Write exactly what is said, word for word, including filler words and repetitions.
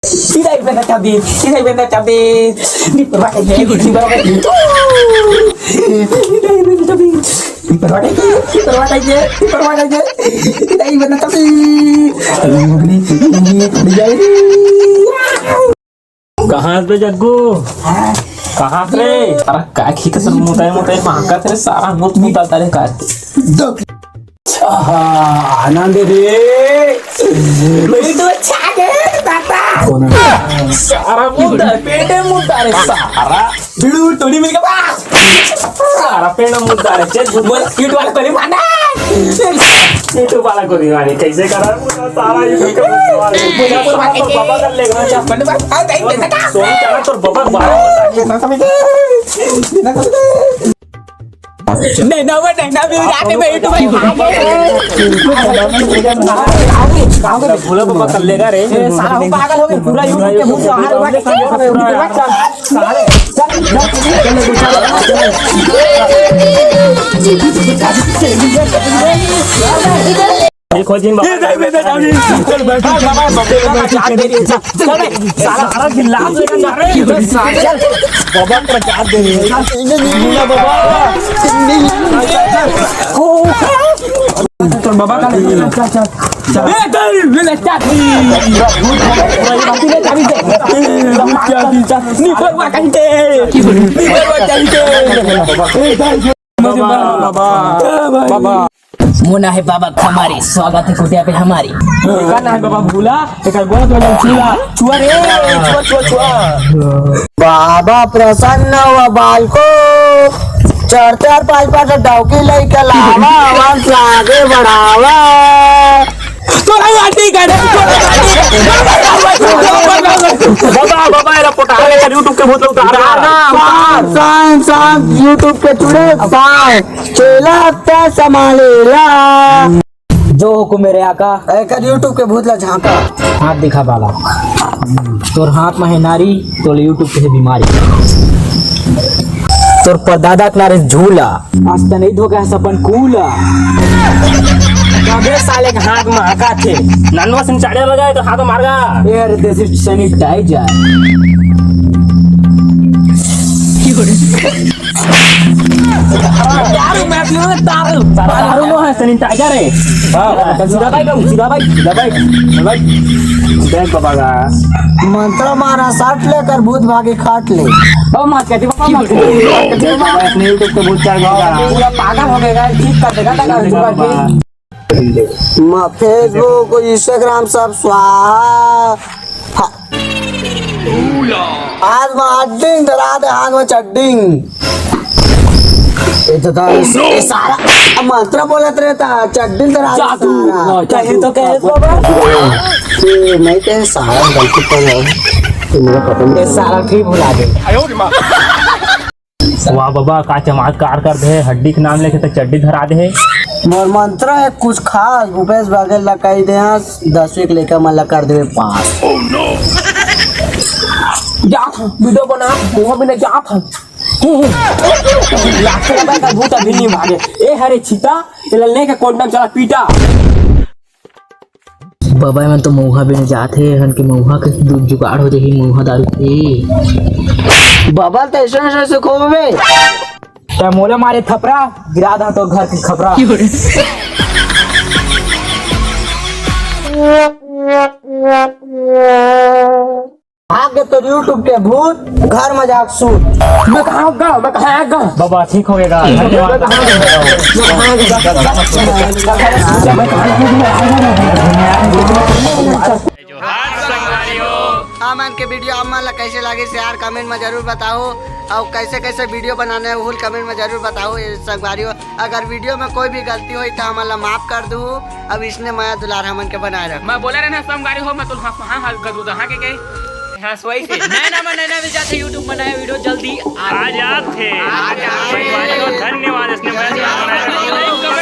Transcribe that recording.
सीधा ही बंदा चाबी, सीधा ही बंदा चाबी। नी परवाह कइसे, नी परवाह कइसे। नी परवाह कइसे, नी परवाह कइसे, नी परवाह कइसे। सीधा ही बंदा चाबी। कहाँ हस बे जग्गू? कहाँ हस रे? अरे का खींचत हस, मोटाई मोटाई मांगत रे, सारा मुत मुत आता रे का। आहा, आनंद रे। पेट अच्छा है दादा। कौन है? सारा मुद्दा है, पेटे मुद्दा रे सारा। बिड़ू टोली मिल गया। सारा पेट मुद्दा रे, चल बोल, पेट वाला टोली मारना। YouTube वाला को दिवाली कैसे करा? पूरा सारा YouTube का वाले। बोला तो बाबा कर लेगा। बंद बात, आ, नहीं, नहीं, नहीं। सोनू चला तो बाबा बारह। नहीं, ना, वो नहीं, ना, मेरे जाके मैं YouTube में। भोला बाबा कर लेगा रे। ए, सारा हो पागल हो गए, पूरा YouTube के भूत बाहर हुआ, कैसे हो गए? पूरा सारे, चल, चल, चल, चल, चल, चल। ये खोजिन बाबा। ये नहीं, मैं तो जाऊंगी। चल, बैठ, बाबा, बाबा, बाबा, जान दे रही है, चल, चल, चल, सारा, सारा गिलास लेकर जा रहे हैं, चल, सारा, चल। बाबा, प्रसाद दे रही है, चल। बाबा, चल, चल, चल। ए, चल, ले, ले, चल। चाबी दे। चाबी दे। निकल, वहाँ कहीं दे। निकल, वहाँ कहीं दे। ए, चल। बाबा, बाबा, बाबा। मोना है बाबा खमारी, स्वागत है कुटिया पे हमारी। का ना है बाबा भूला, एक गोद में छुआ, छुआ रे, छुआ, छुआ, छुआ। बाबा प्रसन्न हुआ बालको, चढ़ते और पाँच पाँच डौकी लेके लावा, वंश आगे बढ़ावा। तोरा लाठी का रे, तोरा लाठी। बाबा, बाबा, एला पोटा रे, YouTube के भूत लोग उतार रहा। ना, ना, साफ, साफ, YouTube के चूड़े, साफ। चेला हत्या संभालेला। जो हुकुम मेरे आका। एकर YouTube के भूत ला झांका। हाथ दिखा बाला। तोर हाथ में है नारी, तोर YouTube पे है बीमारी। तोर परदादा के नारे झूला। आज त नहीं धोखा है सपन कूला। अबे साले के हाथ में आका थे। ननवा सिंचाड़े लगा है तो हाथ में मारगा। यार देसी सैनिटाइजर। दारू मैं पीऊँ, दारू। दारू नो है, सैनिटाइजर है। हाँ, सीधा भाई, सीधा भाई, सीधा भाई, सीधा भाई। देख बाबा का। मंत्र मारा साट लेकर भूत भागे खाट ले। ओ माँ कहती बाबा, माँ कहती बाबा। बाबा, इसने YouTube पे भूत चढ़ गया। पूरा पागल हो गया, ठीक कर देगा, लगा YouTube पे। मैं Facebook, Instagram सब स्वाहा। आज मैं हड्डिंग धरा दे, आज मैं चड्डिंग। ये तो था, ये सारा मंत्र बोलत रहता, चड्डिंग धरा दे जादू। सारा। हाँ, कहे तो कहे बाबा। ये नहीं कहे, सारा गलती कर रहा हूँ। ये मेरा पता नहीं। ये सारा फिर भुला दे। वाह बाबा, का चमत्कार कर दे, हड्डी के नाम लेके तो चड्डी धरा दे। मोर मंत्र है कुछ खास, भूपेश बघेल ला कही दे, दसवीं के लेकर मन ला कर देवे पास। जात हन, वीडियो बना, मुंह में नहीं जात हन। लागते बाबा का भूत अभी नहीं भागे। ए हरे छीता, ये लेके कोंडम चला पीटा। बबा मन तो मउहा बेने जात हे, हन के मउहा के दू जुगाड़ हो जाही, मउहा दारू के। बबा तो ऐसे ऐसे से खोबे। त मोला मारे थपरा, गिरा दा तो घर के खपरा। भाग गे तोर YouTube के भूत, घर में जाके सूत। मैं कहाँ गा, मैं कहाँ गा? बाबा, ठीक हो गया, धन्यवाद। हमन के वीडियो आप मन ला कैसे लगिस यार, कमेंट में जरूर बताओ, और कैसे कैसे वीडियो बनाना है, वो कमेंट में जरूर बताओ ये संगवारी हो। अगर वीडियो में कोई भी गलती होई तो हमन ला माफ कर दू। अब इसने मया दुलार हमन के बनाए रख। मैं बोले रहे ना संगवारी हो, मैं तो हंस, हाँ, हाँ, गदगदा, हाँ, के, के? हाँ, सो वही से। नैना में नैना भी जाते YouTube में नया वीडियो जल्दी आ आ जात हे। आ जात हे। संगवारी हो, धन्यवाद, इसने मया दुलार बनाए रख।